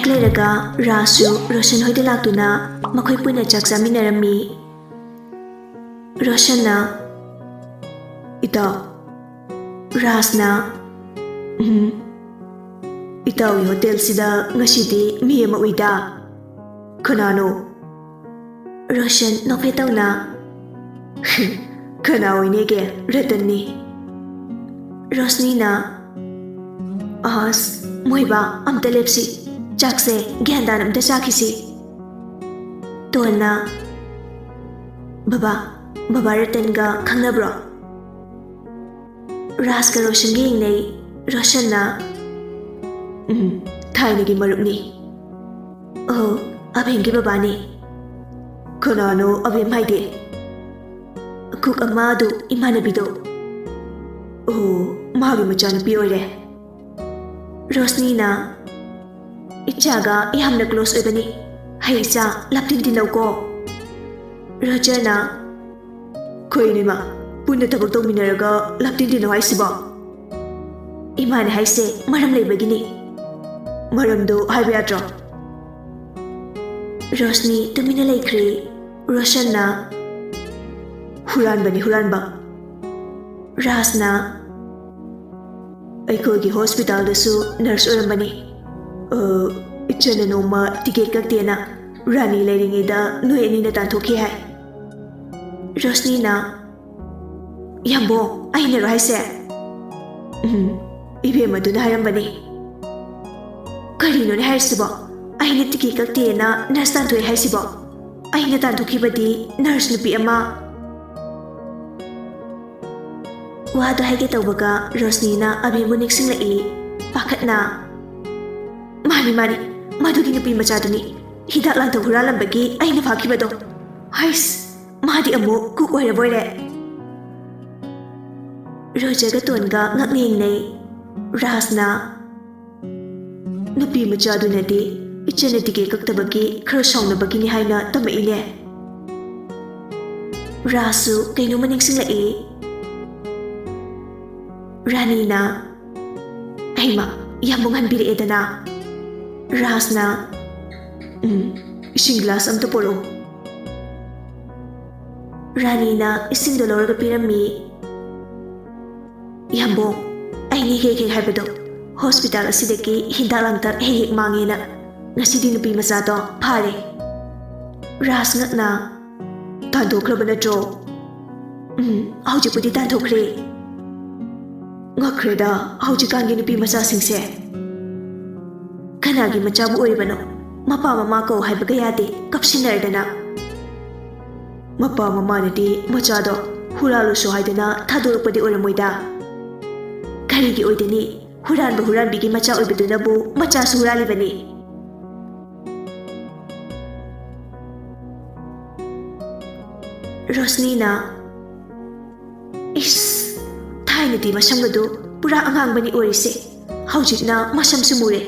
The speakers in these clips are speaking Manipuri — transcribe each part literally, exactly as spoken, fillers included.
ꯂꯩꯔꯒ ꯔꯥꯖꯁꯨ ꯔꯣꯁꯟ ꯍꯣꯏꯗ ꯂꯥꯛꯇꯨꯅ ꯃꯈꯣꯏ ꯄꯨꯟꯅ ꯆꯥꯛ ꯆꯥꯃꯤꯟꯅꯔꯝꯃꯤ꯫ ꯔꯣꯁꯟꯅ, "ꯏꯇꯥꯎ, ꯔꯥꯖꯅ, ꯎꯝ, ꯏꯇꯥꯎꯒꯤ ꯍꯣꯇꯦꯜꯁꯤꯗ ꯉꯁꯤꯗꯤ ꯃꯤ ꯑꯃ ꯎꯏꯗ꯫ ꯀꯅꯥꯅꯣ?" ꯔꯣꯁꯟ ꯅꯣꯛꯐꯦꯠ ꯇꯧꯅ, "ꯀꯅꯥ ꯑꯣꯏꯅꯦꯒꯦ? ꯔꯇꯟꯅꯤ꯫" ꯔꯣꯁꯅꯤꯅ, "ꯑꯁ, ꯃꯣꯏꯕꯥ, ꯑꯝꯇ ꯂꯦꯞꯁꯤ꯫ ꯆꯥꯛꯁꯦ ꯒ꯭ꯌꯥꯟ ꯇꯥꯅ ꯑꯝꯇ ꯆꯥꯈꯤꯁꯤ꯫" ꯇꯣꯟꯅ, "ꯕꯕꯥ, ꯕꯕꯥ ꯔꯇꯟꯒ ꯈꯪꯅꯕ꯭ꯔꯣ?" ꯔꯥꯖꯀ ꯔꯣꯁꯟꯒ ꯌꯦꯡꯅꯩ꯫ ꯔꯣꯁꯟꯅ, "ꯎꯝ, ꯊꯥꯏꯅꯒꯤ ꯃꯔꯨꯞꯅꯤ꯫" "ꯑꯣ, ꯑꯕꯦꯝꯒꯤ ꯕꯕꯥꯅꯤ꯫" "ꯀꯅꯥꯅꯣ ꯑꯕꯦꯝ ꯍꯥꯏꯗꯤ?" "ꯀꯨꯛ ꯑꯃ ꯑꯗꯨ, ꯏꯃꯥꯟꯅꯕꯤꯗꯣ꯫" "ꯑꯣ, ꯃꯥꯒꯤ ꯃꯆꯥꯅꯨꯄꯤ ꯑꯣꯏꯔꯦ꯫" ꯔꯣꯁꯅꯤꯅ, "ꯏꯆꯥꯒ ꯌꯥꯝꯅ ꯀ꯭ꯂꯣꯁ ꯑꯣꯏꯕꯅꯤ꯫ ꯍꯩ ꯏꯆꯥ, ꯂꯥꯞꯇꯤꯟ ꯇꯤꯟꯅꯧꯀꯣ꯫" ꯔꯣꯖꯔꯅ, "ꯀꯩꯅꯣ ꯏꯃꯥ, ꯄꯨꯟꯅ ꯊꯕꯛ ꯇꯧꯃꯤꯟꯅꯔꯒ ꯂꯥꯞꯇꯤꯟ ꯇꯤꯟꯅꯧ ꯍꯥꯏꯁꯤꯕꯣ?" "ꯏꯃꯥꯅ ꯍꯥꯏꯁꯦ ꯃꯔꯝ ꯂꯩꯕꯒꯤꯅꯤ꯫" "ꯃꯔꯝꯗꯣ ꯍꯥꯏꯕ ꯌꯥꯗ꯭ꯔꯣ?" ꯔꯣꯁꯅꯤ ꯇꯨꯃꯤꯟꯅ ꯂꯩꯈ꯭ꯔꯦ꯫ ꯔꯣꯁꯟꯅ, "ꯍꯨꯔꯥꯟꯕꯅꯤ, ꯍꯨꯔꯥꯟꯕ꯫" ꯔꯥꯖꯅ, "ꯑꯩꯈꯣꯏꯒꯤ ꯍꯣꯁꯄꯤꯇꯥꯜꯗꯁꯨ ꯅꯔꯁ ꯑꯣꯏꯔꯝꯕꯅꯤ꯫ ꯑ, ꯏꯆꯟꯅ ꯅꯣꯡꯃ ꯇꯤꯀꯦꯠ ꯀꯛꯇꯦꯅ ꯔꯥꯅꯤ ꯂꯩꯔꯤꯉꯩꯗ ꯅꯣꯏ ꯑꯅꯤꯅ ꯇꯥꯟꯊꯣꯛꯈꯤ ꯍꯥꯏ꯫" ꯔꯣꯁꯅꯤꯅ, "ꯌꯥꯝꯕꯣ, ꯑꯩꯅꯔꯣ ꯍꯥꯏꯁꯦ?" "ꯎꯝ, ꯏꯕꯦꯝꯃꯗꯨꯅ ꯍꯥꯏꯔꯝꯕꯅꯤ꯫" "ꯀꯔꯤꯅꯣꯅꯦ ꯍꯥꯏꯔꯤꯁꯤꯕꯣ? ꯑꯩꯅ ꯇꯤꯀꯦꯠ ꯀꯛꯇꯦꯅ ꯅꯔꯁ ꯇꯥꯟꯊꯣꯛꯑꯦ ꯍꯥꯏꯁꯤꯕꯣ? ꯑꯩꯅ ꯇꯥꯟꯊꯣꯛꯈꯤꯕꯗꯤ ꯅꯔꯁ ꯅꯨꯄꯤ ꯑꯃ꯫" ꯋꯥꯗꯣ ꯍꯥꯏꯒꯦ ꯇꯧꯕꯒ ꯔꯣꯁꯅꯤꯅ ꯑꯕꯦꯝꯕꯨ ꯅꯤꯡꯁꯤꯡꯂꯛꯏ꯫ ꯄꯥꯈꯠꯅ, "ꯃꯥꯅꯤ, ꯃꯥꯅꯤ, ꯃꯗꯨꯒꯤ ꯅꯨꯄꯤ ꯃꯆꯥꯗꯨꯅꯤ ꯍꯤꯗꯥꯛ ꯂꯥꯡꯊꯛ ꯍꯨꯔꯥꯜꯂꯝꯕꯒꯤ ꯑꯩꯅ ꯐꯥꯈꯤꯕꯗꯣ꯫ ꯍꯩꯁ, ꯃꯥꯗꯤ ꯑꯃꯨꯛ ꯀꯨꯛ ꯑꯣꯏꯔꯕꯣꯏꯔꯦ꯫" ꯔꯣꯖꯔꯒ ꯇꯣꯟꯒ ꯉꯛꯅ ꯌꯦꯡꯅꯩ꯫ ꯔꯥꯖꯅ, "ꯅꯨꯄꯤ ꯃꯆꯥꯗꯨꯅꯗꯤ ꯏꯆꯟꯅ ꯇꯤꯀꯦꯠ ꯀꯛꯇꯕꯒꯤ ꯈꯔ ꯁꯥꯎꯅꯕꯒꯤꯅꯤ ꯍꯥꯏꯅ ꯇꯝꯃꯛꯏꯅꯦ꯫" ꯔꯥꯖꯁꯨ ꯀꯩꯅꯣꯝꯃ ꯅꯤꯡꯁꯤꯡꯂꯛꯏ꯫ ꯔꯥꯅꯤꯅ, "ꯍꯩꯃ, ꯌꯥꯝꯕꯨꯡ ꯍꯟꯕꯤꯔꯛꯑꯦꯗꯅ꯫" ꯔꯥꯖꯅ, "ꯎꯝ, ꯏꯁꯤꯡ ꯒ꯭ꯂꯥꯁ ꯑꯝꯇ ꯄꯨꯔꯛꯑꯣ꯫" ꯔꯥꯅꯤꯅ ꯏꯁꯤꯡꯗꯣ ꯂꯧꯔꯒ ꯄꯤꯔꯝꯃꯤ꯫ "ꯌꯥꯝꯕꯣꯡ, ꯑꯩꯅ ꯍꯦꯛ ꯍꯦꯛ ꯍꯥꯏꯕꯗꯣ, ꯍꯣꯁꯄꯤꯇꯥꯜ ꯑꯁꯤꯗꯒꯤ ꯍꯤꯗꯥꯛ ꯂꯥꯡꯊꯛ ꯍꯦꯛ ꯍꯦꯛ ꯃꯥꯡꯉꯦꯅ꯫ ꯉꯁꯤꯗꯤ ꯅꯨꯄꯤ ꯃꯆꯥꯗꯣ ꯐꯥꯔꯦ꯫" ꯔꯥꯖ ꯉꯛꯅ, "ꯇꯥꯟꯊꯣꯛꯈ꯭ꯔꯕ ꯅꯠꯇ꯭ꯔꯣ?" "ꯎꯝ, ꯍꯧꯖꯤꯛꯄꯨꯗꯤ ꯇꯥꯟꯊꯣꯛꯈ꯭ꯔꯦ꯫" ꯉꯛꯈ꯭ꯔꯦꯗ ꯍꯧꯖꯤꯛꯀꯥꯟꯒꯤ ꯅꯨꯄꯤ ꯃꯆꯥꯁꯤꯡꯁꯦ꯫ ꯀꯅꯥꯒꯤ ꯃꯆꯥꯕꯨ ꯑꯣꯏꯔꯤꯕꯅꯣ? ꯃꯄꯥ ꯃꯃꯥ ꯀꯧ ꯍꯥꯏꯕꯒ ꯌꯥꯗꯦ, ꯀꯞꯁꯤꯟꯅꯔꯗꯅ꯫ ꯃꯄꯥ ꯃꯃꯥꯅꯗꯤ ꯃꯆꯥꯗꯣ ꯍꯨꯔꯥꯜꯂꯨꯁꯨ ꯍꯥꯏꯗꯅ ꯊꯥꯗꯣꯔꯛꯄꯗꯤ ꯑꯣꯏꯔꯝꯃꯣꯏꯗ꯫ ꯀꯔꯤꯒꯤ ꯑꯣꯏꯗꯅꯤ? ꯍꯨꯔꯥꯟꯕ ꯍꯨꯔꯥꯟꯕꯤꯒꯤ ꯃꯆꯥ ꯑꯣꯏꯕꯗꯨꯅꯕꯨ ꯃꯆꯥꯁꯨ ꯍꯨꯔꯥꯜꯂꯤꯕꯅꯤ꯫ ꯔꯣꯁꯅꯤꯅ, "ꯏꯁ, ꯊꯥꯏꯅꯗꯤ ꯃꯁꯝꯒꯗꯨ ꯄꯨꯔꯥ ꯑꯉꯥꯡꯕꯅꯤ ꯑꯣꯏꯔꯤꯁꯦ꯫ ꯍꯧꯖꯤꯛꯅ ꯃꯁꯝꯁꯨ ꯃꯨꯔꯦ꯫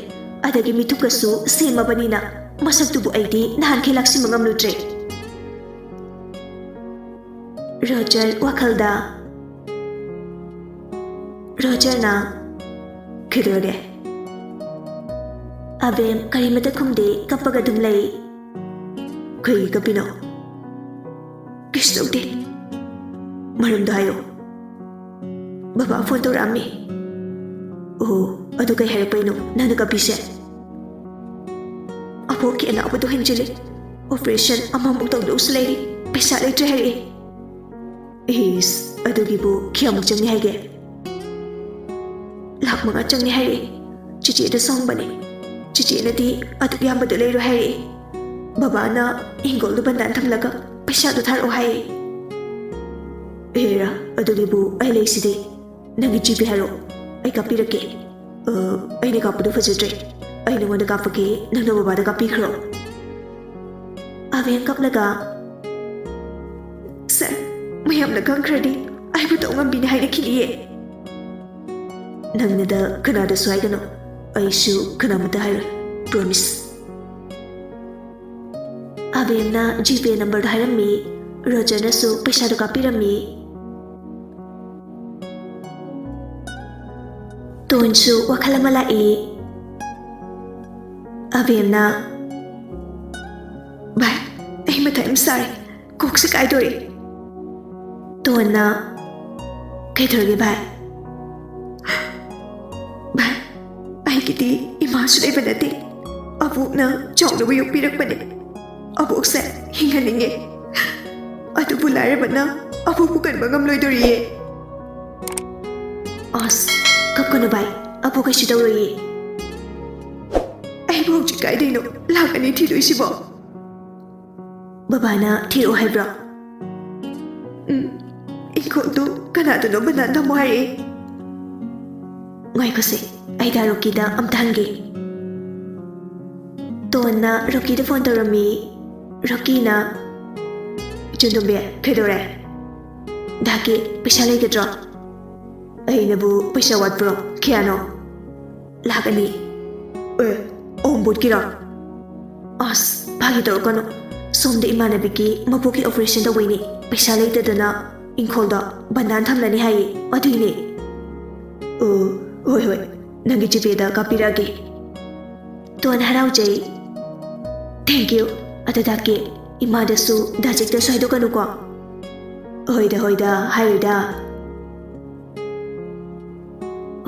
ꯑꯗꯒꯤ ꯃꯤꯊꯨꯞꯀꯁꯨ ꯁꯦꯝꯃꯕꯅꯤꯅ ꯃꯁꯛꯇꯨꯕꯨ ꯑꯩꯗꯤ ꯅꯍꯥꯟꯈꯩ ꯂꯥꯛꯁꯤꯟꯕ ꯉꯝꯂꯨꯗ꯭ꯔꯦ꯫" ꯔꯣꯖꯔ ꯋꯥꯈꯜꯗ꯫ ꯔꯣꯖꯔꯅ, "ꯀꯩꯗꯧꯔꯒꯦ?" ꯑꯕꯦꯝ ꯀꯔꯤꯃꯇ ꯈꯨꯝꯗꯦ, ꯀꯞꯄꯒ ꯑꯗꯨꯝ ꯂꯩ꯫ "ꯀꯩꯒꯤ ꯀꯞꯄꯤꯅꯣ? ꯀꯩꯁꯨ ꯇꯧꯗꯦ꯫" "ꯃꯔꯝꯗꯣ ꯍꯥꯏꯌꯣ꯫" "ꯕꯕꯥ ꯐꯣꯟ ꯇꯧꯔꯛꯑꯝꯃꯤ꯫" "ꯑꯣ, ꯑꯗꯨ ꯀꯩ ꯍꯥꯏꯔꯛꯄꯩꯅꯣ ꯅꯪꯅ ꯀꯞꯄꯤꯁꯦ?" "ꯑꯕꯣꯛꯀꯤ ꯑꯅꯥꯕꯗꯣ ꯍꯦꯟꯖꯤꯜꯂꯦ꯫ ꯑꯣꯄꯔꯦꯁꯟ ꯑꯃꯃꯨꯛ ꯇꯧꯗꯧꯁꯨ ꯂꯩꯔꯤ꯫ ꯄꯩꯁꯥ ꯂꯩꯇ꯭ꯔꯦ ꯍꯥꯏꯔꯛꯑꯦ꯫" "ꯏꯁ, ꯑꯗꯨꯒꯤꯕꯨ ꯀꯌꯥꯃꯨꯛ ꯆꯪꯅꯤ ꯍꯥꯏꯒꯦ?" "ꯂꯥꯛ ꯃꯉꯥ ꯆꯪꯅꯤ ꯍꯥꯏꯔꯛꯑꯦ꯫ ꯆꯤꯆꯦꯗꯁꯨ ꯍꯪꯕꯅꯦ꯫ ꯆꯤꯆꯦꯅꯗꯤ ꯑꯗꯨꯛ ꯌꯥꯝꯕꯗꯣ ꯂꯩꯔꯣꯏ ꯍꯥꯏꯔꯛꯑꯦ꯫ ꯕꯕꯥꯅ ꯍꯤꯡꯒꯣꯜꯗꯨ ꯕꯟꯗꯥꯟ ꯊꯝꯂꯒ ꯄꯩꯁꯥꯗꯣ ꯊꯥꯔꯛꯑꯣ ꯍꯥꯏꯌꯦ꯫" "ꯑꯦꯔꯥ, ꯑꯗꯨꯒꯤꯕꯨ ꯑꯩ ꯂꯩꯁꯤꯗꯤ꯫ ꯅꯪꯒꯤ ꯖꯤꯄꯦ ꯍꯥꯏꯔꯛꯑꯣ, ꯑꯩ ꯀꯥꯞꯄꯤꯔꯛꯀꯦ꯫" "ꯑ, ꯑꯩꯅ ꯀꯥꯞꯄꯗꯣ ꯐꯖꯗ꯭ꯔꯦ꯫ ꯑꯩ ꯅꯉꯣꯟꯗ ꯀꯥꯞꯄꯒꯦ, ꯅꯪꯅ ꯕꯕꯥꯗ ꯀꯥꯞꯄꯤꯈ꯭ꯔꯣ꯫" ꯑꯕꯦꯝ ꯀꯞꯂꯒ, "ꯁꯥꯔ, ꯃꯌꯥꯝꯅ ꯈꯪꯈ꯭ꯔꯗꯤ ꯑꯩꯕꯨ ꯇꯧꯉꯝꯕꯤꯅꯤ ꯍꯥꯏꯅꯈꯤꯅꯤꯌꯦ꯫" "ꯅꯪꯅꯗ ꯀꯅꯥꯗꯁꯨ ꯍꯥꯏꯒꯅꯨ꯫ ꯑꯩꯁꯨ ꯀꯅꯥꯃꯠꯇ ꯍꯥꯏꯔꯣꯏ꯫ ꯄ꯭ꯔꯣꯃꯤꯁ꯫" ꯑꯕꯦꯝꯅ ꯖꯤꯄꯦ ꯅꯝꯕꯔꯗꯣ ꯍꯥꯏꯔꯝꯃꯤ꯫ ꯔꯣꯖꯔꯅꯁꯨ ꯄꯩꯁꯥꯗꯣ ꯀꯥꯞꯄꯤꯔꯝꯃꯤ꯫ ꯇꯣꯟꯁꯨ ꯋꯥꯈꯜ ꯑꯃ ꯂꯥꯛꯏ꯫ ꯑꯕꯦꯝꯅ, "ꯚꯥꯏ, ꯑꯩ ꯃꯊꯥ ꯌꯥꯝ ꯁꯥꯔꯦ, ꯀꯣꯛꯁꯦ ꯀꯥꯏꯗꯣꯔꯦ꯫" ꯇꯣꯟꯅ, "ꯀꯩꯗꯧꯔꯒꯦ ꯚꯥꯏ?" "ꯚꯥꯏ, ꯑꯩꯒꯤꯗꯤ ꯏꯃꯥꯁꯨ ꯂꯩꯕ ꯅꯠꯇꯦ, ꯑꯕꯣꯛꯅ ꯆꯥꯎꯅꯕ ꯌꯣꯛꯄꯤꯔꯛꯄꯅꯦ꯫ ꯑꯕꯣꯛꯁꯦ ꯍꯤꯡꯍꯟꯅꯤꯡꯉꯦ, ꯑꯗꯨꯕꯨ ꯂꯥꯏꯔꯕꯅ ꯑꯕꯣꯛꯄꯨ ꯀꯟꯕ ꯉꯝꯂꯣꯏꯗꯣꯔꯤꯌꯦ꯫" "ꯑꯁ, ꯀꯞꯀꯅꯨ ꯚꯥꯏ, ꯑꯕꯣꯛ ꯀꯩꯁꯨ ꯇꯧꯔꯣꯏꯌꯦ꯫" "ꯑꯩꯕꯨ ꯍꯧꯖꯤꯛ ꯀꯥꯏꯗꯩꯅꯣ ꯂꯥꯛ ꯑꯅꯤ ꯊꯤꯗꯣꯏꯁꯤꯕꯣ?" "ꯕꯕꯥꯅ ꯊꯤꯔꯛꯑꯣ ꯍꯥꯏꯕ꯭ꯔꯣ?" "ꯎꯝ, ꯏꯪꯈꯣꯜꯗꯨ ꯀꯅꯥꯗꯅꯣ ꯕꯟꯗꯥꯟ ꯊꯝꯃꯣ ꯍꯥꯏꯔꯛꯑꯦ꯫" "ꯉꯥꯏꯈꯣꯁꯦ, ꯑꯩ ꯗꯥ ꯔꯣꯀꯤꯗ ꯑꯝꯇ ꯍꯪꯒꯦ꯫" ꯇꯣꯟꯅ ꯔꯣꯀꯤꯗ ꯐꯣꯟ ꯇꯧꯔꯝꯃꯤ꯫ ꯔꯣꯀꯤꯅ, "ꯆꯟꯗꯣꯝꯕꯤ, ꯀꯩꯗꯧꯔꯦ?" "ꯗꯥ ꯀꯦ, ꯄꯩꯁꯥ ꯂꯩꯒꯗ꯭ꯔꯣ?" "ꯑꯩꯅꯕꯨ ꯄꯩꯁꯥ ꯋꯥꯠꯄ꯭ꯔꯣ? ꯀꯌꯥꯅꯣ?" "ꯂꯥꯛ ꯑꯅꯤ꯫" "ꯑꯦ, ꯑꯋꯨꯟꯄꯣꯠꯀꯤꯔꯣ?" "ꯑꯁ, ꯐꯥꯒꯤ ꯇꯧꯔꯛꯀꯅꯨ꯫ ꯁꯣꯝꯗ ꯏꯃꯥꯟꯅꯕꯤꯒꯤ ꯃꯕꯣꯛꯀꯤ operation ꯇꯧꯕꯩꯅꯦ꯫ ꯄꯩꯁꯥ ꯂꯩꯇꯗꯅ ꯏꯪꯈꯣꯜꯗ ꯕꯟꯗꯥꯟ ꯊꯝꯂꯅꯤ ꯍꯥꯏꯌꯦ, ꯑꯗꯨꯏꯅꯦ꯫" "ꯑꯣ, ꯍꯣꯏ ꯍꯣꯏ, ꯅꯪꯒꯤ GPayꯗ ꯀꯥꯞꯄꯤꯔꯛꯑꯒꯦ꯫" ꯇꯣꯟ ꯍꯔꯥꯎꯖꯩ꯫ "Thank you꯫ ꯑꯗꯨ ꯗꯥ ꯀꯦ, ꯏꯃꯥꯗꯁꯨ ꯗꯥ ꯖꯦꯛꯇꯁꯨ ꯍꯥꯏꯗꯣꯛꯀꯅꯨꯀꯣ꯫" "ꯍꯣꯏꯗ, ꯍꯣꯏꯗ, ꯍꯥꯏꯔꯣꯏꯗ꯫"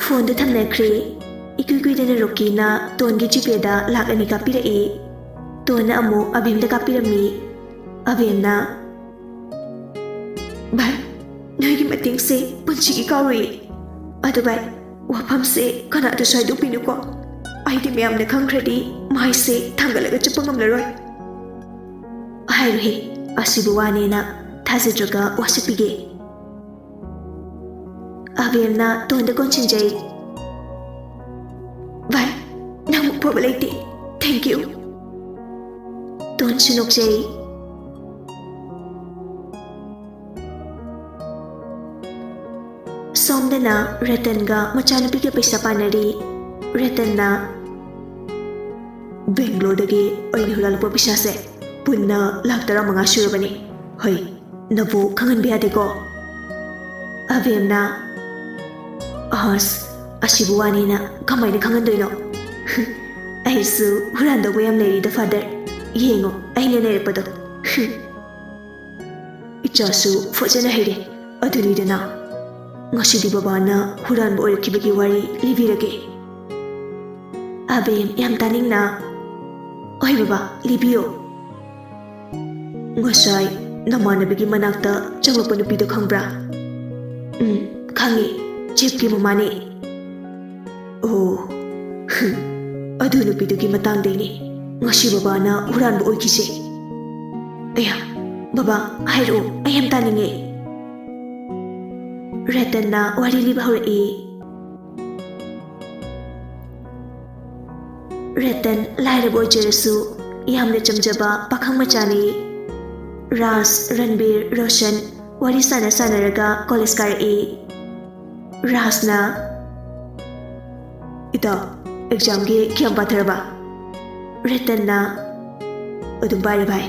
ꯐꯣꯟꯗꯨ ꯊꯝꯅꯈ꯭ꯔꯦ꯫ ꯏꯀꯨꯏ ꯀꯨꯏꯗꯅ ꯔꯣꯀꯤꯅ ꯇꯣꯟꯒꯤ GPayꯗ ꯂꯥꯛ ꯑꯅꯤ ꯀꯥꯞꯄꯤꯔꯛꯏ꯫ ꯇꯣꯟꯅ ꯑꯃꯨꯛ ꯑꯕꯦꯝꯗ ꯀꯥꯞꯄꯤꯔꯝꯃꯤ꯫ ꯑꯕꯦꯝꯅ, "ꯚꯥꯏ, ꯅꯣꯏꯒꯤ ꯃꯇꯦꯡꯁꯦ ꯄꯨꯟꯁꯤꯒꯤ ꯀꯥꯎꯔꯣꯏꯌꯦ꯫ ꯑꯗꯨ ꯚꯥꯏ, ꯋꯥꯐꯝꯁꯦ ꯀꯅꯥꯗꯁꯨ ꯍꯥꯏꯗꯣꯛꯄꯤꯅꯨꯀꯣ꯫ ꯑꯩꯗꯤ ꯃꯌꯥꯝꯅ ꯈꯪꯈ꯭ꯔꯗꯤ ꯃꯥꯏꯁꯦ ꯊꯥꯡꯒꯠꯂꯒ ꯆꯠꯄ ꯉꯝꯂꯔꯣꯏ꯫" "ꯍꯥꯏꯔꯣꯏꯍꯦ, ꯑꯁꯤꯕꯨ ꯋꯥꯅꯦꯅ ꯊꯥꯖꯗ꯭ꯔꯒ ꯋꯥꯁꯛꯄꯤꯒꯦ꯫" ꯑꯕꯦꯝꯅ ꯇꯣꯟꯗ ꯀꯣꯟꯁꯤꯟꯖꯩ꯫ "ꯚꯥꯏ, ꯅꯪꯃꯨꯛ ꯐꯕ ꯂꯩꯇꯦ꯫ Thank you꯫" ꯇꯣꯟꯁꯨ ꯅꯣꯛꯆꯩ꯫ ꯁꯣꯝꯗꯅ ꯔꯇꯟꯒ ꯃꯆꯥꯅꯨꯄꯤꯒ ꯄꯩꯁꯥ ꯄꯥꯅꯔꯤ꯫ ꯔꯇꯟꯅ, "ꯕꯦꯡꯒ꯭ꯂꯣꯔꯗꯒꯤ ꯑꯩꯅ ꯍꯨꯔꯥꯜꯂꯛꯄ ꯄꯩꯁꯥꯁꯦ ꯄꯨꯟꯅ ꯂꯥꯛ ꯇꯔꯥꯃꯉꯥ ꯁꯨꯔꯕꯅꯤ꯫ ꯍꯣꯏ, ꯅꯕꯨ ꯈꯪꯍꯟꯕ ꯌꯥꯗꯦꯀꯣ꯫" ꯑꯕꯦꯝꯅ, "ꯑꯁ, ꯑꯁꯤꯕꯨ ꯋꯥꯅꯦꯅ ꯀꯃꯥꯏꯅ ꯈꯪꯍꯟꯗꯣꯏꯅꯣ? ꯑꯩꯁꯨ ꯍꯨꯔꯥꯟꯗꯧꯕ ꯌꯥꯝ ꯂꯩꯔꯤꯗ, ꯐꯥꯗꯔ꯫ ꯌꯦꯡꯉꯣ, ꯑꯩꯅ ꯅꯩꯔꯛꯄꯗꯣ꯫ ꯏꯆꯥꯁꯨ ꯐꯖꯅ ꯍꯩꯔꯦ꯫ ꯑꯗꯨꯅꯤꯗꯅ, ꯉꯁꯤꯗꯤ ꯕꯕꯥꯅ ꯍꯨꯔꯥꯟꯕ ꯑꯣꯏꯔꯛꯈꯤꯕꯒꯤ ꯋꯥꯔꯤ ꯂꯤꯕꯤꯔꯒꯦ꯫ ꯑꯕꯦꯝ, ꯌꯥꯝ ꯇꯥꯅꯤꯡꯅ꯫ ꯍꯣꯏ ꯕꯕꯥ, ꯂꯤꯕꯤꯌꯣ꯫ ꯉꯁꯥꯏ ꯅꯃꯥꯟꯅꯕꯤꯒꯤ ꯃꯅꯥꯛꯇ ꯆꯪꯂꯛꯄ ꯅꯨꯄꯤꯗꯣ ꯈꯪꯕ꯭ꯔꯥ? ꯎꯝ, ꯈꯪꯉꯤ꯫ ꯆꯦꯞꯀꯤ ꯃꯃꯥꯅꯦ꯫ ꯑꯣ, ꯍꯝ, ꯑꯗꯨ ꯅꯨꯄꯤꯗꯨꯒꯤ ꯃꯇꯥꯡꯗꯩꯅꯦ ꯉꯁꯤ ꯕꯕꯥꯅ ꯍꯨꯔꯥꯟꯕ ꯑꯣꯏꯈꯤꯁꯦ꯫ ꯑꯌꯥ, ꯕꯕꯥ, ꯍꯥꯏꯔꯛꯑꯣ, ꯑꯩ ꯌꯥꯝ ꯇꯥꯅꯤꯡꯉꯦ꯫ ꯔꯇꯟꯅ ꯋꯥꯔꯤ ꯂꯤꯕ ꯍꯧꯔꯛꯏ꯫ ꯔꯇꯟ ꯂꯥꯏꯔꯕ ꯑꯣꯏꯖꯔꯁꯨ ꯌꯥꯝꯅ ꯆꯝꯖꯕ ꯄꯥꯈꯪ ꯃꯆꯥꯅꯤ꯫ ꯔꯥꯖ, ꯔꯟꯕꯤꯔ, ꯔꯣꯁꯟ ꯋꯥꯔꯤ ꯁꯥꯟꯅ ꯁꯥꯟꯅꯔꯒ ꯀꯣꯂꯦꯖ ꯀꯥꯔꯛꯏ꯫ ꯔꯥꯖꯅ, "ꯏꯇꯥꯎ, ꯑꯦꯛꯖꯥꯝꯒꯤ ꯀꯌꯥꯝ ꯄꯥꯊꯔꯕ?" ꯔꯇꯟꯅ, "ꯑꯗꯨꯝ ꯄꯥꯔꯤ ꯚꯥꯏ꯫"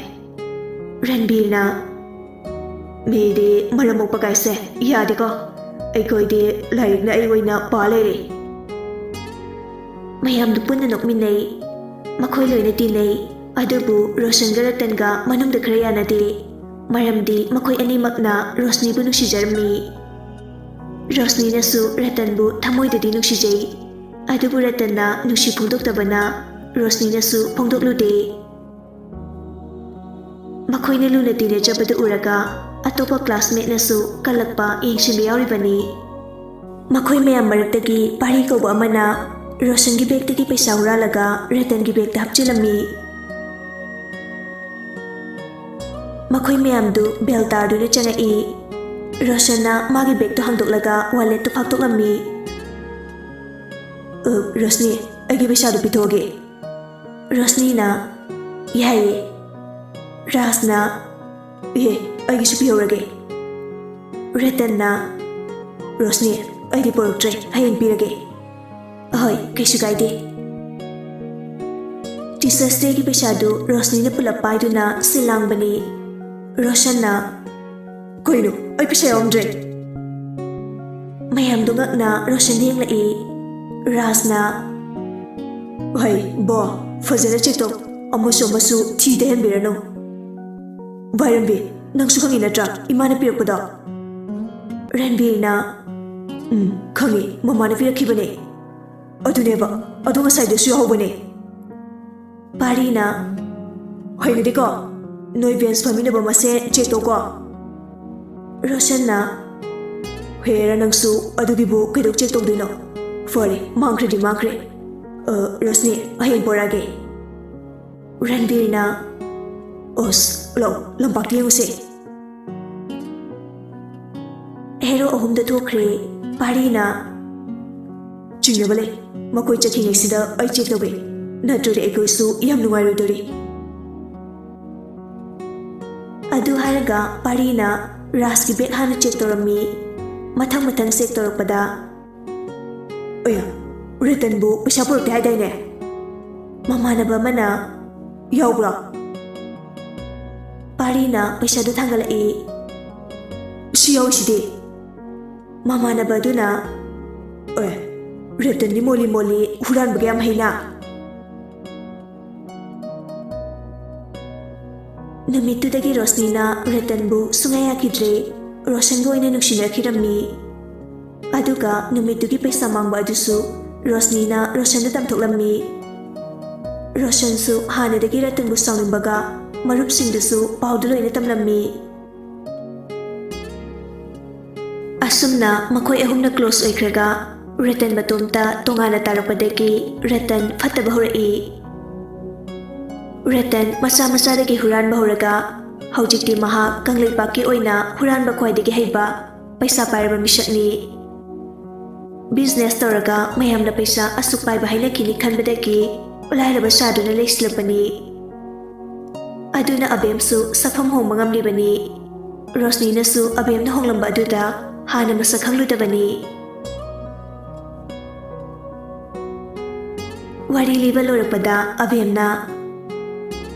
ꯔꯟꯕꯤꯔꯅ, "ꯃꯤꯗꯤ ꯃꯔꯝ ꯃꯣꯛꯄ ꯀꯥꯏꯁꯦ ꯌꯥꯗꯦꯀꯣ꯫ ꯑꯩꯈꯣꯏꯗꯤ ꯂꯥꯏꯔꯤꯛꯅ ꯑꯩ ꯑꯣꯏꯅ ꯄꯥ ꯂꯩꯔꯦ꯫" ꯃꯌꯥꯝꯗꯨ ꯄꯨꯟꯅ ꯅꯣꯛꯃꯤꯟꯅꯩ꯫ ꯃꯈꯣꯏ ꯂꯣꯏꯅ ꯇꯤꯟꯅꯩ꯫ ꯑꯗꯨꯕꯨ ꯔꯣꯁꯟꯒ ꯔꯇꯟꯒ ꯃꯅꯨꯡꯗ ꯈꯔ ꯌꯥꯅꯗꯦ꯫ ꯃꯔꯝꯗꯤ ꯃꯈꯣꯏ ꯑꯅꯤꯃꯛꯅ ꯔꯣꯁꯅꯤꯕꯨ ꯅꯨꯡꯁꯤꯖꯔꯝꯃꯤ꯫ ꯔꯣꯁꯅꯤꯅꯁꯨ ꯔꯇꯟꯕꯨ ꯊꯃꯣꯏꯗꯗꯤ ꯅꯨꯡꯁꯤꯖꯩ꯫ ꯑꯗꯨꯕꯨ ꯔꯇꯟꯅ ꯅꯨꯡꯁꯤ ꯐꯣꯡꯗꯣꯛꯇꯕꯅ ꯔꯣꯁꯅꯤꯅꯁꯨ ꯐꯣꯡꯗꯣꯛꯂꯨꯗꯦ꯫ ꯃꯈꯣꯏꯅ ꯂꯨꯅ ꯇꯤꯟꯅꯖꯕꯗꯨ ꯎꯔꯒ ꯑꯇꯣꯞꯄ ꯀ꯭ꯂꯥꯁꯃꯦꯠꯅꯁꯨ ꯀꯜꯂꯛꯄ, ꯌꯦꯡꯁꯤꯟꯕ ꯌꯥꯎꯔꯤꯕꯅꯤ꯫ ꯃꯈꯣꯏ ꯃꯌꯥꯝ ꯃꯔꯛꯇꯒꯤ ꯄꯥꯔꯤ ꯀꯧꯕ ꯑꯃꯅ ꯔꯣꯁꯟꯒꯤ ꯕꯦꯒꯇꯒꯤ ꯄꯩꯁꯥ ꯍꯨꯔꯥꯜꯂꯒ ꯔꯇꯟꯒꯤ ꯕꯦꯒꯇ ꯍꯥꯞꯆꯤꯜꯂꯝꯃꯤ꯫ ꯃꯈꯣꯏ ꯃꯌꯥꯝꯗꯨ ꯕꯦꯜ ꯇꯥꯔꯗꯨꯅ ꯆꯪꯉꯛꯏ꯫ ꯔꯣꯁꯟꯅ ꯃꯥꯒꯤ ꯕꯦꯒꯇꯨ ꯍꯥꯡꯗꯣꯛꯂꯒ ꯋꯥꯂꯦꯠꯇꯨ ꯐꯥꯛꯇꯣꯛꯂꯝꯃꯤ꯫ "ꯑ, ꯔꯣꯁꯅꯤ, ꯑꯩꯒꯤ ꯄꯩꯁꯥꯗꯨ ꯄꯤꯊꯣꯛꯑꯒꯦ꯫" ꯔꯣꯁꯅꯤꯅ, "ꯌꯥꯏꯌꯦ꯫" ꯔꯥꯖꯅ, "ꯑꯦ, ꯑꯩꯒꯤꯁꯨ ꯄꯤꯍꯧꯔꯒꯦ꯫" ꯔꯇꯟꯅ, "ꯔꯣꯁꯅꯤ, ꯑꯩꯗꯤ ꯄꯨꯔꯛꯇ꯭ꯔꯦ, ꯍꯌꯦꯡ ꯄꯤꯔꯒꯦ꯫" "ꯑꯍꯣꯏ, ꯀꯩꯁꯨ ꯀꯥꯏꯗꯦ꯫" ꯇꯤꯆꯔꯁ ꯗꯦꯒꯤ ꯄꯩꯁꯥꯗꯨ ꯔꯣꯁꯅꯤꯅ ꯄꯨꯂꯞ ꯄꯥꯏꯗꯨꯅ ꯁꯤꯜ ꯂꯥꯡꯕꯅꯤ꯫ ꯔꯣꯁꯟꯅ, "ꯀꯩꯅꯣ, ꯑꯩ ꯄꯩꯁꯥ ꯌꯥꯎꯔꯝꯗ꯭ꯔꯦ꯫" ꯃꯌꯥꯝꯗꯨ ꯉꯛꯅ ꯔꯣꯁꯟꯗ ꯌꯦꯡꯂꯛꯏ꯫ ꯔꯥꯖꯅ, ꯍꯩ, ꯕꯣ, ꯐꯖꯅ ꯆꯦꯛ ꯇꯧ꯫ ꯑꯃꯁꯨ ꯑꯃꯁꯨ ꯊꯤ ꯇꯩꯍꯟꯕꯤꯔꯅꯨ꯫ ꯚꯥꯏ ꯔꯟꯕꯤꯔ, ꯅꯪꯁꯨ ꯈꯪꯉꯤ ꯅꯠꯇ꯭ꯔꯥ ꯏꯃꯥꯅ ꯄꯤꯔꯛꯄꯗꯣ? ꯔꯟꯕꯤꯔꯅ, "ꯎꯝ, ꯈꯪꯉꯤ, ꯃꯃꯥꯅ ꯄꯤꯔꯛꯈꯤꯕꯅꯦ꯫ ꯑꯗꯨꯅꯦꯕ, ꯑꯗꯨ ꯉꯁꯥꯏꯗꯁꯨ ꯌꯥꯎꯍꯧꯕꯅꯦ꯫" ꯄꯥꯔꯤꯅ, "ꯍꯩꯅꯗꯦꯀꯣ, ꯅꯣꯏ ꯕꯦꯟꯁ ꯐꯝꯃꯤꯟꯅꯕ ꯃꯁꯦꯟ ꯆꯦꯛ ꯇꯧꯀꯣ꯫" ꯔꯣꯁꯟꯅ, "ꯍꯦꯔꯥ ꯅꯪꯁꯨ, ꯑꯗꯨꯒꯤꯕꯨ ꯀꯩꯗꯧ ꯆꯦꯛ ꯇꯧꯗꯣꯏꯅꯣ? ꯐꯔꯦ, ꯃꯥꯡꯈ꯭ꯔꯗꯤ ꯃꯥꯡꯈ꯭ꯔꯦ꯫ ꯑ, ꯔꯣꯁꯅꯤ, ꯍꯌꯦꯡ ꯄꯣꯔꯛꯑꯒꯦ꯫" ꯔꯟꯕꯤꯔꯅ, "ꯑꯣꯁ, ꯂꯥꯛꯑꯣ, ꯂꯝꯄꯥꯛꯇ ꯌꯦꯡꯉꯨꯁꯦ꯫" ꯍꯦꯔꯣ ꯑꯍꯨꯝꯗ ꯊꯣꯛꯈ꯭ꯔꯦ꯫ ꯄꯥꯔꯤꯅ, "ꯆꯤꯡꯅꯕ ꯂꯩ, ꯃꯈꯣꯏ ꯆꯠꯈꯤꯉꯩꯁꯤꯗ ꯑꯩ ꯆꯦꯛ ꯇꯧꯒꯦ, ꯅꯠꯇ꯭ꯔꯗꯤ ꯑꯩꯈꯣꯏꯁꯨ ꯌꯥꯝ ꯅꯨꯡꯉꯥꯏꯔꯣꯏꯗꯣꯔꯤ꯫" ꯑꯗꯨ ꯍꯥꯏꯔꯒ ꯄꯥꯔꯤꯅ ꯔꯥꯖꯀꯤ ꯕꯦꯒ ꯍꯥꯟꯅ ꯆꯦꯛ ꯇꯧꯔꯝꯃꯤ꯫ ꯃꯊꯪ ꯃꯊꯪ ꯆꯦꯛ ꯇꯧꯔꯛꯄꯗ, "ꯑꯌꯥ, ꯔꯇꯟꯕꯨ ꯄꯩꯁꯥ ꯄꯨꯔꯛꯇꯦ ꯍꯥꯏꯗꯥꯏꯅꯦ?" ꯃꯃꯥꯟꯅꯕ ꯑꯃꯅ, "ꯌꯥꯎꯕ꯭ꯔꯣ?" ꯄꯥꯔꯤꯅ ꯄꯩꯁꯥꯗꯨ ꯊꯥꯡꯒꯠꯂꯛꯏ꯫ "ꯁꯤ ꯌꯥꯎꯔꯤꯁꯤꯗꯤ꯫" ꯃꯃꯥꯟꯅꯕ ꯑꯗꯨꯅ, "ꯑꯦ, ꯔꯇꯟꯗꯤ ꯃꯣꯂꯤ ꯃꯣꯂꯤ ꯍꯨꯔꯥꯟꯕꯒ ꯌꯥꯝ ꯍꯩꯅ꯫" ꯅꯨꯃꯤꯠꯇꯨꯗꯒꯤ ꯔꯣꯁꯅꯤꯅ ꯔꯇꯟꯕꯨ ꯁꯨꯡꯌꯥ ꯌꯥꯈꯤꯗ꯭ꯔꯦ꯫ ꯔꯣꯁꯟꯒ ꯑꯣꯏꯅ ꯅꯨꯡꯁꯤꯅꯈꯤꯔꯝꯃꯤ꯫ ꯑꯗꯨꯒ ꯅꯨꯃꯤꯠꯇꯨꯒꯤ ꯄꯩꯁꯥ ꯃꯥꯡꯕ ꯑꯗꯨꯁꯨ ꯔꯣꯁꯅꯤꯅ ꯔꯣꯁꯟꯗ ꯇꯝꯊꯣꯛꯂꯝꯃꯤ꯫ ꯔꯣꯁꯟꯁꯨ ꯍꯥꯟꯅꯗꯒꯤ ꯔꯇꯟꯕꯨ ꯁꯥꯎꯅꯤꯡꯕꯒ ꯃꯔꯨꯞꯁꯤꯡꯗꯨꯁꯨ ꯄꯥꯎꯗꯨ ꯂꯣꯏꯅ ꯇꯝꯂꯝꯃꯤ꯫ ꯑꯁꯨꯝꯅ ꯃꯈꯣꯏ ꯑꯍꯨꯝꯅ ꯀ꯭ꯂꯣꯁ ꯑꯣꯏꯈ꯭ꯔꯒ ꯔꯇꯟ ꯃꯇꯣꯝꯇ ꯇꯣꯉꯥꯟꯅ ꯇꯥꯔꯛꯄꯗꯒꯤ ꯔꯇꯟ ꯐꯠꯇꯕ ꯍꯧꯔꯛꯏ꯫ ꯔꯇꯟ ꯃꯆꯥ ꯃꯆꯥꯗꯒꯤ ꯍꯨꯔꯥꯟꯕ ꯍꯧꯔꯒ ꯍꯧꯖꯤꯛꯇꯤ ꯃꯍꯥꯛ ꯀꯪꯂꯩꯄꯥꯛꯀꯤ ꯑꯣꯏꯅ ꯍꯨꯔꯥꯟꯕ ꯈ꯭ꯋꯥꯏꯗꯒꯤ ꯍꯩꯕ ꯄꯩꯁꯥ ꯄꯥꯏꯔꯕ ꯃꯤꯁꯛꯅꯤ꯫ ꯕꯤꯖꯤꯅꯦꯁ ꯇꯧꯔꯒ ꯃꯌꯥꯝꯅ ꯄꯩꯁꯥ ꯑꯁꯨꯛ ꯄꯥꯏꯕ ꯍꯥꯏꯅꯈꯤꯅꯤ ꯈꯟꯕꯗꯒꯤ ꯂꯥꯏꯔꯕ ꯁꯥꯗꯨꯅ ꯂꯩꯁꯤꯜꯂꯛꯄꯅꯤ꯫ ꯑꯗꯨꯅ ꯑꯕꯦꯝꯁꯨ ꯁꯛꯐꯝ ꯍꯣꯡꯕ ꯉꯝꯂꯤꯕꯅꯤ꯫ ꯔꯣꯁꯅꯤꯅꯁꯨ ꯑꯕꯦꯝꯅ ꯍꯣꯡꯂꯝꯕ ꯑꯗꯨꯗ ꯍꯥꯟꯅ ꯃꯁꯛ ꯈꯪꯂꯨꯗꯕꯅꯤ꯫ ꯋꯥꯔꯤ ꯂꯤꯕ ꯂꯣꯏꯔꯛꯄꯗ ꯑꯕꯦꯝꯅ,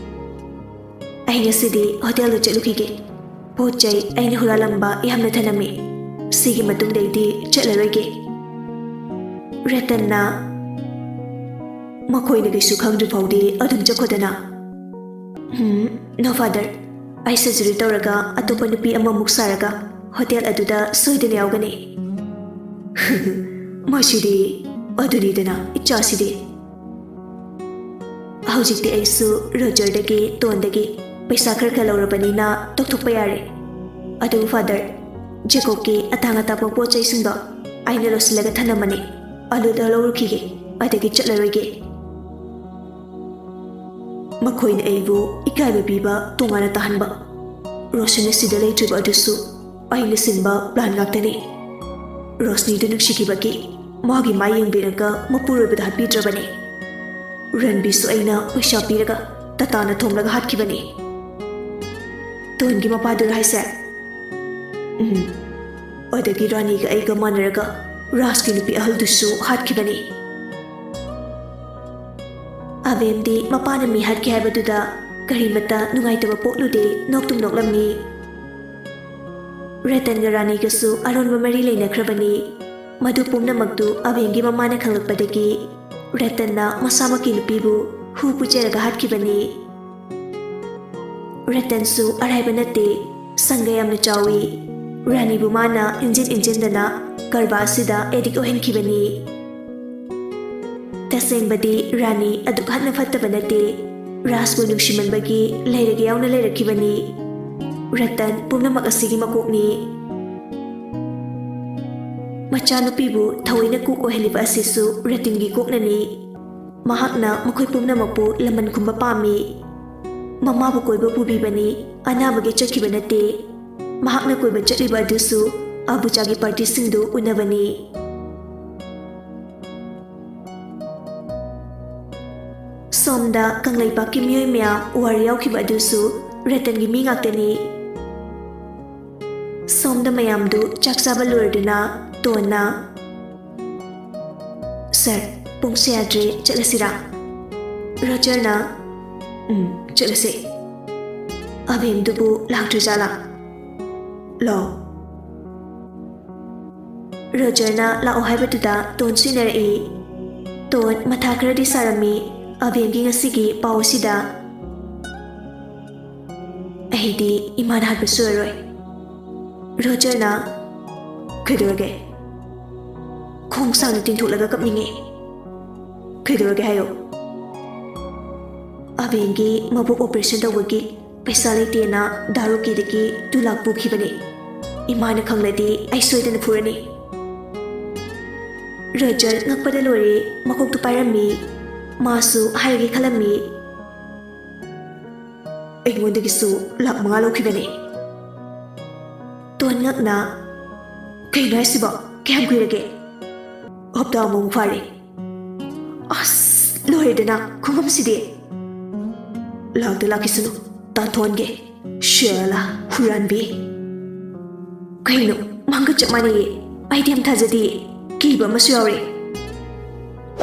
"ꯑꯩ ꯉꯁꯤꯗꯤ ꯍꯣꯇꯦꯜꯗ ꯆꯠꯂꯨꯈꯤꯒꯦ꯫ ꯄꯣꯠ ꯆꯩ ꯑꯩꯅ ꯍꯨꯔꯥꯜꯂꯝꯕ ꯌꯥꯝꯅ ꯊꯅꯝꯃꯤ꯫ ꯁꯤꯒꯤ ꯃꯇꯨꯡꯗꯩꯗꯤ ꯆꯠꯂꯔꯣꯏꯒꯦ꯫" ꯔꯇꯟꯅ, ꯃꯈꯣꯏꯅ ꯀꯩꯁꯨ ꯈꯪꯗ꯭ꯔꯤ ꯐꯥꯎꯗꯤ ꯑꯗꯨꯝ ꯆꯠꯈꯣꯗꯅ꯫ ꯎꯝ, no father, ꯑꯩ surgery ꯇꯧꯔꯒ ꯑꯇꯣꯞꯄ ꯅꯨꯄꯤ ꯑꯃꯃꯨꯛ ꯁꯥꯔꯒ ꯍꯣꯇꯦꯜ ꯑꯗꯨꯗ ꯁꯣꯏꯗꯅ ꯌꯥꯎꯒꯅꯤ꯫ ꯃꯁꯤꯗꯤ ꯑꯗꯨꯅꯤꯗꯅ ꯏꯆꯥꯁꯤꯗꯤ꯫ ꯍꯧꯖꯤꯛꯇꯤ ꯑꯩꯁꯨ ꯔꯣꯖꯔꯗꯒꯤ, ꯇꯣꯟꯗꯒꯤ ꯄꯩꯁꯥ ꯈꯔ ꯈꯔ ꯂꯧꯔꯕꯅꯤꯅ ꯇꯧꯊꯣꯛꯄ ꯌꯥꯔꯦ꯫ ꯑꯗꯨꯕꯨ ꯐꯥꯗꯔ, ꯖꯦꯀꯣꯕꯀꯤ ꯑꯇꯥꯡ ꯑꯇꯥꯡꯕ ꯄꯣꯠ ꯆꯩꯁꯤꯡꯗꯣ ꯑꯩꯅ ꯂꯣꯠꯁꯤꯜꯂꯒ ꯊꯝꯂꯝꯃꯅꯤ꯫ ꯑꯗꯨꯗ ꯂꯧꯔꯨꯈꯤꯒꯦ, ꯑꯗꯒꯤ ꯆꯠꯂꯔꯣꯏꯒꯦ꯫ ꯃꯈꯣꯏꯅ ꯑꯩꯕꯨ ꯏꯀꯥꯏꯕ ꯄꯤꯕ, ꯇꯣꯉꯥꯟꯅ ꯇꯥꯍꯟꯕ꯫ ꯔꯣꯁꯟ ꯑꯁꯤꯗ ꯂꯩꯇ꯭ꯔꯤꯕ ꯑꯗꯨꯁꯨ ꯑꯩꯅ ꯁꯤꯟꯕ plan ꯉꯥꯛꯇꯅꯤ꯫ ꯔꯣꯁꯅꯤꯗꯨ ꯅꯨꯡꯁꯤꯈꯤꯕꯒꯤ ꯃꯥꯒꯤ ꯃꯥꯏ ꯌꯦꯡꯕꯤꯔꯒ ꯃꯄꯨꯔꯣꯏꯕꯗ ꯍꯥꯠꯄꯤꯗ꯭ꯔꯕꯅꯤ꯫ ꯔꯟꯕꯤꯁꯨ ꯑꯩꯅ ꯄꯩꯁꯥ ꯄꯤꯔꯒ ꯇꯇꯥꯅ ꯊꯣꯝꯂꯒ ꯍꯥꯠꯈꯤꯕꯅꯤ꯫ ꯇꯣꯟꯒꯤ ꯃꯄꯥꯗꯨꯔ ꯍꯥꯏꯁꯦ? ꯎꯝ꯫ ꯑꯗꯒꯤ ꯔꯥꯅꯤꯒ ꯑꯩꯒ ꯃꯥꯟꯅꯔꯒ ꯔꯥꯖꯀꯤ ꯅꯨꯄꯤ ꯑꯍꯜꯗꯨꯁꯨ ꯍꯥꯠꯈꯤꯕꯅꯤ꯫ ꯑꯕꯦꯝꯗꯤ ꯃꯄꯥꯅ ꯃꯤ ꯍꯥꯠꯈꯤ ꯍꯥꯏꯕꯗꯨꯗ ꯀꯔꯤꯃꯠꯇ ꯅꯨꯡꯉꯥꯏꯇꯕ ꯄꯣꯛꯂꯨꯗꯦ, ꯅꯣꯛꯇꯨꯝ ꯅꯣꯛꯂꯝꯃꯤ꯫ ꯔꯇꯟꯒ ꯔꯥꯅꯤꯒꯁꯨ ꯑꯔꯣꯟꯕ ꯃꯔꯤ ꯂꯩꯅꯈ꯭ꯔꯕꯅꯤ꯫ ꯃꯗꯨ ꯄꯨꯝꯅꯃꯛꯇꯨ ꯑꯕꯦꯝꯒꯤ ꯃꯃꯥꯅ ꯈꯪꯂꯛꯄꯗꯒꯤ ꯔꯇꯟꯅ ꯃꯁꯥꯃꯛꯀꯤ ꯅꯨꯄꯤꯕꯨ ꯍꯨ ꯄꯨꯖꯔꯒ ꯍꯥꯠꯈꯤꯕꯅꯤ꯫ ꯔꯇꯟꯁꯨ ꯑꯔꯥꯏꯕ ꯅꯠꯇꯦ, ꯁꯪꯒ ꯌꯥꯝꯅ ꯆꯥꯎꯏ꯫ ꯔꯥꯅꯤꯕꯨ ꯃꯥꯅ ꯏꯟꯖꯤꯟ ꯏꯟꯖꯤꯟꯗꯅ ꯀꯔꯕꯥꯔ ꯑꯁꯤꯗ addict ꯑꯣꯏꯍꯟꯈꯤꯕꯅꯤ꯫ ꯇꯁꯦꯡꯕꯗꯤ ꯔꯥꯅꯤ ꯑꯗꯨꯛ ꯍꯥꯟꯅ ꯐꯠꯇꯕ ꯅꯠꯇꯦ꯫ ꯔꯥꯖꯕꯨ ꯅꯨꯡꯁꯤꯃꯟꯕꯒꯤ ꯂꯩꯔꯒꯦ ꯌꯥꯎꯅ ꯂꯩꯔꯛꯈꯤꯕꯅꯤ꯫ ꯔꯇꯟ ꯄꯨꯝꯅꯃꯛ ꯑꯁꯤꯒꯤ ꯃꯀꯣꯛꯅꯤ꯫ ꯃꯆꯥꯅꯨꯄꯤꯕꯨ ꯊꯑꯣꯏꯅ ꯀꯣꯛ ꯑꯣꯏꯍꯜꯂꯤꯕ ꯑꯁꯤꯁꯨ ꯔꯇꯟꯒꯤ ꯀꯣꯛꯅꯅꯤ꯫ ꯃꯍꯥꯛꯅ ꯃꯈꯣꯏ ꯄꯨꯝꯅꯃꯛꯄꯨ ꯂꯃꯟ ꯈꯨꯝꯕ ꯄꯥꯝꯃꯤ꯫ ꯃꯃꯥꯕꯨ ꯀꯣꯏꯕ ꯄꯨꯕꯤꯕꯅꯤ, ꯑꯅꯥꯕꯒꯤ ꯆꯠꯈꯤꯕ ꯅꯠꯇꯦ꯫ ꯃꯍꯥꯛꯅ ꯀꯣꯏꯕ ꯆꯠꯂꯤꯕ ꯑꯗꯨꯁꯨ ꯑꯕꯨꯆꯥꯒꯤ partyꯁꯤꯡꯗꯨ ꯎꯅꯕꯅꯤ꯫ ꯁꯣꯝꯗ ꯀꯪꯂꯩꯄꯥꯛꯀꯤ ꯃꯤꯑꯣꯏ ꯃꯌꯥꯝ ꯋꯥꯔꯤ ꯌꯥꯎꯈꯤꯕ ꯑꯗꯨꯁꯨ ꯔꯇꯟꯒꯤ ꯃꯤ ꯉꯥꯛꯇꯅꯤ꯫ ꯁꯣꯝꯗ ꯃꯌꯥꯝꯗꯨ ꯆꯥꯛ ꯆꯥꯕ ꯂꯣꯏꯔꯗꯨꯅ ꯇꯣꯟꯅ, "ꯁꯔ, ꯄꯨꯡꯁꯦ ꯌꯥꯗ꯭ꯔꯦ, ꯆꯠꯂꯁꯤꯔꯥ?" ꯔꯣꯖꯔꯅ, "ꯎꯝ, ꯆꯠꯂꯁꯦ꯫ ꯑꯕꯦꯝꯗꯨꯕꯨ ꯂꯥꯛꯇ꯭ꯔꯖꯥꯠꯂꯥ? ꯂꯥꯛꯑꯣ꯫" ꯔꯣꯖꯔꯅ ꯂꯥꯛꯑꯣ ꯍꯥꯏꯕꯗꯨꯗ ꯇꯣꯟꯁꯨ ꯏꯟꯅꯔꯛꯏ꯫ ꯇꯣꯟ ꯃꯊꯥ ꯈꯔꯗꯤ ꯁꯥꯔꯝꯃꯤ ꯑꯕꯦꯝꯒꯤ ꯉꯁꯤꯒꯤ ꯄꯥꯎ ꯑꯁꯤꯗ꯫ "ꯑꯩꯗꯤ ꯏꯃꯥꯅ ꯍꯥꯠꯄ ꯁꯣꯏꯔꯣꯏ꯫" ꯔꯣꯖꯔꯅ, "ꯀꯩꯗꯧꯔꯒꯦ? ꯈꯣꯡ ꯁꯥꯡꯅ ꯇꯤꯡꯊꯣꯛꯂꯒ ꯀꯞꯅꯤꯡꯉꯦ꯫ ꯀꯩꯗꯧꯔꯒꯦ ꯍꯥꯏꯌꯣ?" "ꯑꯕꯦꯝꯒꯤ ꯃꯕꯨꯛ operation ꯇꯧꯕꯒꯤ ꯄꯩꯁꯥ ꯂꯩꯇꯦꯅ ꯗꯥ ꯔꯣꯀꯤꯗꯒꯤ two ꯂꯥꯈ ꯄꯨꯈꯤꯕꯅꯤ꯫ ꯏꯃꯥꯅ ꯈꯪꯂꯗꯤ ꯑꯩ ꯁꯣꯏꯗꯅ ꯐꯨꯔꯅꯤ꯫" ꯔꯣꯖꯔ ꯉꯛꯄꯗ ꯂꯣꯏꯔꯦ꯫ ꯃꯀꯣꯛꯇꯨ ꯄꯥꯏꯔꯝꯃꯤ꯫ ꯃꯥꯁꯨ ꯍꯥꯏꯔꯒꯦ ꯈꯜꯂꯝꯃꯤ꯫ "ꯑꯩꯉꯣꯟꯗꯒꯤꯁꯨ ꯂꯥꯈ ꯃꯉꯥ ꯂꯧꯈꯤꯕꯅꯦ꯫" ꯇꯣꯟ ꯉꯛꯅ, "ꯀꯩꯅꯣ ꯍꯥꯏꯁꯤꯕꯣ? ꯀꯌꯥꯝ ꯀꯨꯏꯔꯒꯦ?" "ꯍꯞꯇꯥ ꯑꯃꯃꯨꯛ ꯐꯥꯔꯦ꯫" "ꯑꯁ, ꯂꯣꯏꯔꯦꯗꯅ ꯈꯨꯉꯝꯁꯤꯗꯤ꯫ ꯂꯥꯛꯇ ꯂꯥꯛꯈꯤꯁꯅꯨ, ꯇꯥꯟꯊꯣꯛꯍꯟꯒꯦ꯫ ꯁꯦꯜꯂꯥ, ꯍꯨꯔꯥꯟꯕꯤ꯫" "ꯀꯩꯅꯣ, ꯃꯥꯡꯒ ꯆꯞ ꯃꯥꯟꯅꯩꯌꯦ꯫ ꯑꯩꯗꯤ ꯌꯥꯝ ꯊꯥꯖꯗꯦ꯫ ꯀꯤꯕ ꯑꯃꯁꯨ ꯌꯥꯎꯔꯦ꯫"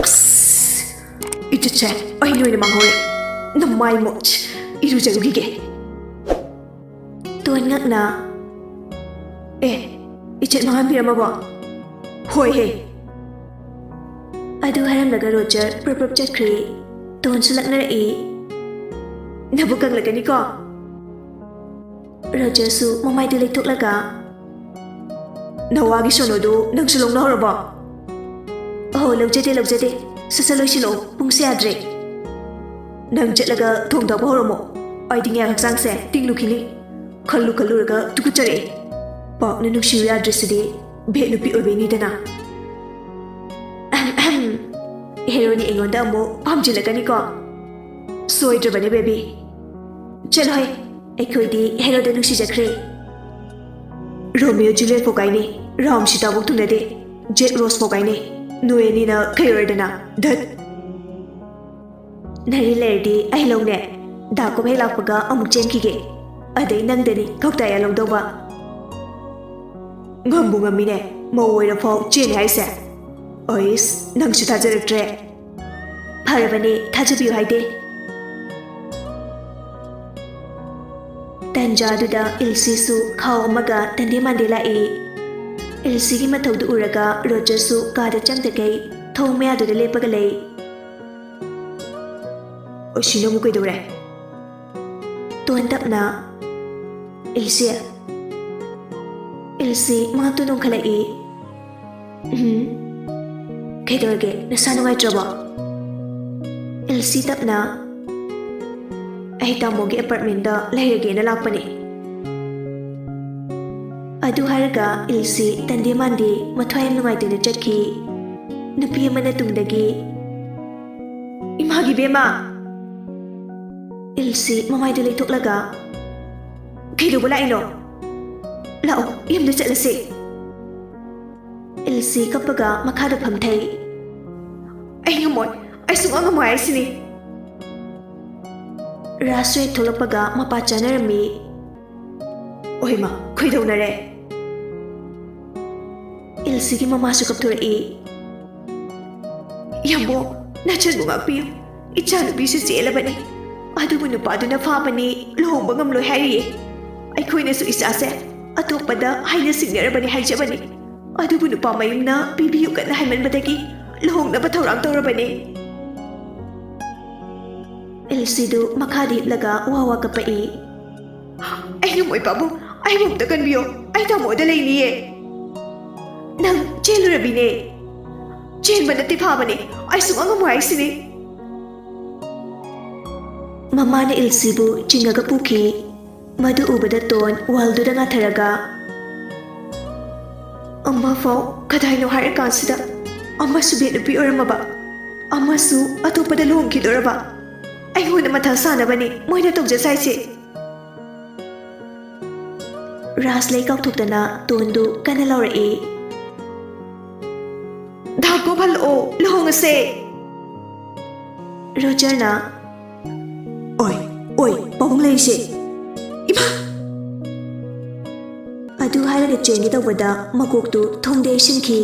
"ꯑꯁ, ꯏꯆꯠꯁꯦ, ꯑꯩ ꯅꯣꯏꯅ ꯃꯥꯡꯍꯧꯔꯦ꯫ ꯅꯃꯥꯏ ꯃꯣꯠ, ꯏꯔꯨꯖꯔꯨꯈꯤꯒꯦ꯫" ꯇꯣꯟ ꯉꯛꯅ, "ꯑꯦ, ꯏꯆꯠ ꯃꯥꯡꯍꯟꯕꯤꯔꯝꯃꯕꯣ?" "ꯍꯣꯏ ꯍꯦ꯫" ꯑꯗꯨ ꯍꯥꯏꯔꯝꯂꯒ ꯔꯣꯖꯔ ꯄ꯭ꯔꯞ ꯄ꯭ꯔꯞ ꯆꯠꯈ꯭ꯔꯦ꯫ ꯇꯣꯟꯁꯨ ꯂꯛꯅꯔꯛꯏ, "ꯅꯕꯨꯛ ꯀꯪꯂꯛꯀꯅꯤꯀꯣ꯫" ꯔꯣꯖꯔꯁꯨ ꯃꯃꯥꯏꯗꯨ ꯂꯩꯊꯣꯛꯂꯒ, "ꯅꯋꯥꯒꯤ ꯁꯣꯅꯣꯗꯨ ꯅꯪꯁꯨ ꯂꯧꯅꯍꯧꯔꯕꯣ?" "ꯑꯍꯣ, ꯂꯧꯖꯗꯦ, ꯂꯧꯖꯗꯦ꯫ ꯁꯠ ꯁꯠ ꯂꯣꯏꯁꯤꯜꯂꯛꯑꯣ, ꯄꯨꯡꯁꯦ ꯌꯥꯗ꯭ꯔꯦ꯫" "ꯅꯪ ꯆꯠꯂꯒ ꯊꯣꯡ ꯊꯥꯛꯄ ꯍꯧꯔꯝꯃꯣ꯫ ꯑꯩꯗꯤꯅꯦ ꯍꯛꯆꯥꯡꯁꯦ ꯇꯤꯡꯂꯨꯈꯤꯅꯤ꯫ ꯈꯜꯂꯨ ꯈꯜꯂꯨꯔꯒ ꯇꯨꯀꯠꯆꯔꯛꯑꯦ꯫ ꯄꯥꯛꯅ ꯅꯨꯡꯁꯤꯌꯨ ꯌꯥꯗ꯭ꯔꯤꯁꯤꯗꯤ ꯚꯦꯠ ꯅꯨꯄꯤ ꯑꯣꯏꯕꯩꯅꯤꯗꯅ꯫" ꯑꯍꯝ, ꯑꯍꯝ꯫ ꯍꯦꯔꯣꯅꯤ ꯑꯩꯉꯣꯟꯗ ꯑꯃꯨꯛ ꯄꯥꯝꯁꯤꯜꯂꯛꯀꯅꯤꯀꯣ꯫ ꯁꯣꯏꯗ꯭ꯔꯕꯅꯦ, ꯕꯦꯕꯤ꯫ ꯆꯠꯂꯣꯍꯦ, ꯑꯩꯈꯣꯏꯗꯤ ꯍꯦꯔꯣꯗ ꯅꯨꯡꯁꯤꯖꯈ꯭ꯔꯦ꯫ ꯔꯣꯃꯤꯌꯣ ꯖꯨꯂꯤꯌꯠ ꯐꯥꯎ ꯀꯥꯏꯅꯩ, ꯔꯥꯝ ꯁꯤꯇꯥꯕꯨꯛ ꯊꯨꯡꯅꯗꯦ, ꯖꯦꯛ ꯔꯣꯁ ꯐꯥꯎ ꯀꯥꯏꯅꯩ꯫ ꯅꯣꯏ ꯑꯅꯤꯅ ꯀꯩꯑꯣꯏꯔꯗꯅ? ꯙꯠ꯫ ꯅꯔꯤ ꯂꯩꯔꯗꯤ ꯑꯩ ꯂꯧꯅꯦ꯫ ꯗꯥ ꯀꯨꯝꯍꯩ ꯂꯥꯛꯄꯒ ꯑꯃꯨꯛ ꯆꯦꯟꯈꯤꯒꯦ꯫ ꯑꯗꯩ ꯅꯪꯗꯅꯤ ꯀꯧꯇꯥ ꯌꯥꯜꯍꯧꯗꯧꯕ꯫ ꯉꯝꯕꯨ ꯉꯝꯃꯤꯅꯦ, ꯃꯧ ꯑꯣꯏꯔꯐꯥꯎ ꯆꯦꯟꯅꯤ ꯍꯥꯏꯁꯦ꯫ ꯑꯩꯁ, ꯅꯪꯁꯨ ꯊꯥꯖꯔꯛꯇ꯭ꯔꯦ꯫ ꯐꯔꯕꯅꯦ, ꯊꯥꯖꯕꯤꯌꯨ ꯍꯥꯏꯗꯦ꯫ ꯇꯟꯖꯥꯗꯨꯗ ꯏꯜꯁꯤꯁꯨ ꯈꯥꯎ ꯑꯃꯒ ꯇꯟꯗꯦ ꯃꯥꯟꯗꯦ ꯂꯥꯛꯏ꯫ ꯏꯜꯁꯤꯒꯤ ꯃꯊꯧꯗꯨ ꯎꯔꯒ ꯔꯣꯖꯔꯁꯨ ꯀꯥꯗ ꯆꯪꯗꯈꯩ ꯊꯣꯡ ꯃꯌꯥꯗꯨꯗ ꯂꯦꯞꯄꯒ ꯂꯩ꯫ ꯑꯣ, ꯁꯤꯅ ꯑꯃꯨꯛ ꯀꯩꯗꯧꯔꯦ? ꯇꯣꯟ ꯇꯞꯅ, "ꯏꯜꯁꯤ, ꯏꯜꯁꯤ" ꯃꯉꯛꯇꯨ ꯅꯣꯡꯈꯠꯂꯛꯏ꯫ "ꯎꯝ? ꯀꯩꯗꯧꯔꯒꯦ? ꯅꯁꯥ ꯅꯨꯡꯉꯥꯏꯇ꯭ꯔꯕꯣ?" ꯏꯜꯁꯤ ꯇꯞꯅ, "ꯑꯩ ꯇꯥꯃꯣꯒꯤ ꯑꯦꯄꯥꯔꯠꯃꯦꯟꯗ ꯂꯩꯔꯒꯦꯅ ꯂꯥꯛꯄꯅꯦ꯫" ꯑꯗꯨ ꯍꯥꯏꯔꯒ ꯏꯜꯁꯤ ꯇꯟꯗꯦ ꯃꯥꯟꯗꯦ ꯃꯊ꯭ꯋꯥꯏ ꯌꯥꯝ ꯅꯨꯡꯉꯥꯏꯇꯅ ꯆꯠꯈꯤ꯫ ꯅꯨꯄꯤ ꯑꯃꯅ ꯇꯨꯡꯗꯒꯤ, "ꯏꯃꯥꯒꯤ ꯕꯦꯝꯃ!" ꯏꯜꯁꯤ ꯃꯃꯥꯏꯗꯨ ꯂꯩꯊꯣꯛꯂꯒ, "ꯀꯩꯗꯧꯕ ꯂꯥꯛꯏꯅꯣ? ꯂꯥꯛꯑꯣ, ꯌꯨꯝꯗ ꯆꯠꯂꯁꯤ꯫" ꯏꯜꯁꯤ ꯀꯞꯄꯒ ꯃꯈꯥꯗ ꯐꯝꯊꯩ꯫ "ꯑꯩ ꯉꯝꯃꯣꯏ, ꯑꯩ ꯁꯨꯡꯉꯝ ꯉꯝꯃꯣꯏ ꯍꯥꯏꯁꯤꯅꯤ꯫" ꯔꯥꯖꯁꯨ ꯍꯦꯛ ꯊꯣꯛꯂꯛꯄꯒ ꯃꯄꯥ ꯆꯥꯅꯔꯝꯃꯤ꯫ "ꯑꯣꯏꯃ, ꯈꯣꯏꯗꯧꯅꯔꯦ꯫" ꯏꯜꯁꯤꯒꯤ ꯃꯃꯥꯁꯨ ꯀꯞꯊꯣꯔꯛꯏ꯫ "ꯌꯥꯝꯕꯣ, ꯅꯆꯟꯕꯨ ꯉꯥꯛꯄꯤꯌꯨ꯫ ꯏꯆꯥꯅꯨꯄꯤꯁꯨ ꯆꯦꯜꯂꯕꯅꯤ, ꯑꯗꯨꯕꯨ ꯅꯨꯄꯥꯗꯨꯅ ꯐꯥꯕꯅꯤ, ꯂꯨꯍꯣꯡꯕ ꯉꯝꯂꯣꯏ ꯍꯥꯏꯔꯤꯌꯦ꯫ ꯑꯩꯈꯣꯏꯅꯁꯨ ꯏꯆꯥꯁꯦ ꯑꯇꯣꯞꯄꯗ ꯍꯥꯏꯅ ꯁꯤꯡꯅꯔꯕꯅꯤ ꯍꯥꯏꯖꯕꯅꯤ, ꯑꯗꯨꯕꯨ ꯅꯨꯄꯥ ꯃꯌꯨꯝꯅ ꯄꯤꯕꯤꯌꯨ ꯀꯟꯅ ꯍꯥꯏꯃꯟꯕꯗꯒꯤ ꯂꯨꯍꯣꯡꯅꯕ ꯊꯧꯔꯥꯡ ꯇꯧꯔꯕꯅꯤ꯫" ꯏꯜꯁꯤꯗꯨ ꯃꯈꯥꯗ ꯍꯤꯞꯂꯒ ꯋꯥ ꯋꯥ ꯀꯞꯄꯛꯏ꯫ "ꯑꯩ ꯉꯝꯃꯣꯏ ꯄꯥꯕꯨꯡ, ꯑꯩꯕꯨ ꯑꯝꯇ ꯀꯟꯕꯤꯌꯣ, ꯑꯩ ꯇꯥꯃꯣꯗ ꯂꯩꯅꯤꯌꯦ꯫" "ꯅꯪ ꯆꯦꯜꯂꯨꯔꯕꯤꯅꯦ꯫" "ꯆꯦꯟꯕ ꯅꯠꯇꯦ, ꯐꯥꯕꯅꯦ, ꯑꯩ ꯁꯨꯡꯉꯝ ꯉꯝꯃꯣꯏ ꯍꯥꯏꯁꯤꯅꯤ꯫" ꯃꯃꯥꯅ ꯏꯜꯁꯤꯕꯨ ꯆꯤꯡꯉꯒ ꯄꯨꯈꯤ꯫ ꯃꯗꯨ ꯎꯕꯗ ꯇꯣꯟ ꯋꯥꯜꯗꯨꯗ ꯉꯥꯊꯔꯒ, "ꯑꯃꯐꯥꯎ ꯀꯗꯥꯏꯅꯣ ꯍꯥꯏꯔꯀꯥꯟꯁꯤꯗ ꯑꯃꯁꯨ ꯕꯦꯠ ꯅꯨꯄꯤ ꯑꯣꯏꯔꯝꯃꯕ, ꯑꯃꯁꯨ ꯑꯇꯣꯞꯄꯗ ꯂꯨꯍꯣꯡꯈꯤꯗꯣꯔꯕ꯫ ꯑꯩꯉꯣꯟꯗ ꯃꯊꯥ ꯁꯥꯅꯕꯅꯤ ꯃꯣꯏꯅ ꯇꯧꯖ ꯁꯥꯏꯁꯦ꯫" ꯔꯥꯖ ꯂꯩ ꯀꯥꯎꯊꯣꯛꯇꯅ ꯇꯣꯟꯗꯨ ꯀꯟꯅ ꯂꯥꯎꯔꯛꯏ꯫ "ꯗꯥ ꯒꯣꯞ ꯍꯜꯂꯛꯑꯣ, ꯂꯨꯍꯣꯡꯉꯁꯦ꯫" ꯔꯣꯖꯔꯅ, "ꯑꯣꯏ, ꯑꯣꯏ, ꯄꯥꯕꯨꯡ ꯂꯩꯔꯤꯁꯦ꯫ ꯏꯃꯥ!" ꯑꯗꯨ ꯍꯥꯏꯔꯒ ꯆꯦꯟꯒꯦ ꯇꯧꯕꯗ ꯃꯀꯣꯛꯇꯨ ꯊꯣꯡꯗ ꯌꯩꯁꯤꯟꯈꯤ꯫